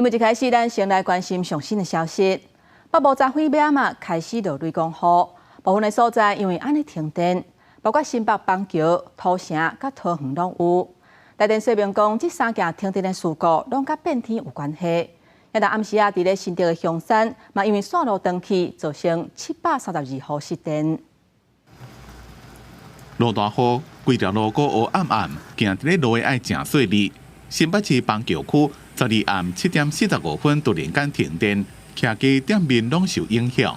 新聞一開始，咱先來關心上新的消息。北部昨昏欲暗仔開始落雷公雨，部分的所在因為按呢停電，包括新北板橋、土城佮桃園攏有。台電說明講，這三件停電的事故攏佮變天有關係。也但暗時仔佇咧新竹的香山，嘛因為線路斷去，造成732戶失電。落大雨，規條路閣烏暗暗，行佇咧路的愛誠細膩。新北市板橋區12暗7點45分突然間停電，徛家店面攏受影響。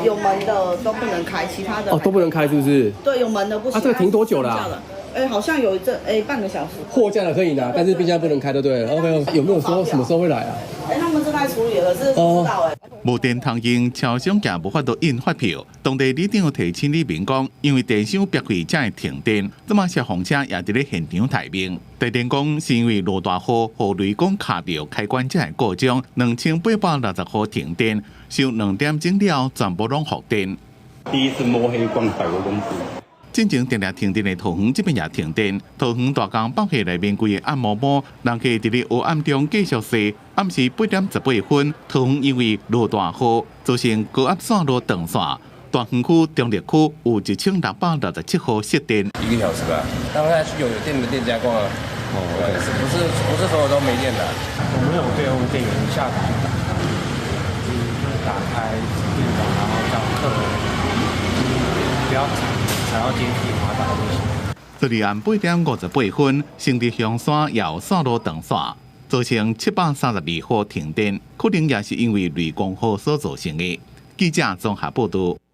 有門的都不能開，其他的哦都不能開，是不是？對，有門的不行。啊，這個停多久了？哎，好像有一陣，哎，半個小時。貨架的可以拿，但是冰箱不能開，就對了。OK，有沒有說什麼時候會來啊？哎，他們正在處理，可是不知道哎。無電通用，超商也無法度印發票。當地里長提醒里民講，因為電箱爆開才會停電。這馬消防車也佇咧現場待命。台電講是因為落大雨，予雷公卡著開關才會故障，2860戶停電，收2點鐘了，全部攏復電。第一次摸黑逛百貨公司。進前定定停電的桃園這邊也停電，桃園大江百貨內面規个暗暛暛，人客佇咧黑暗中繼續踅。暗時8點18分，桃園因為落大雨，造成高壓線路斷線，大園區、中壢區有1667戶失電。一個小時吧，當然有有電的店家逛啊。哦，不是不是所有都沒電的。我們有備用電源，一下子就打開，就是打開電筒，然後叫客人不要踩踩到階梯滑倒就行。12暗8點58分，新竹香山也有線路斷線，造成732戶停電，可能也是因為雷公雨所造成的。記者綜合報道。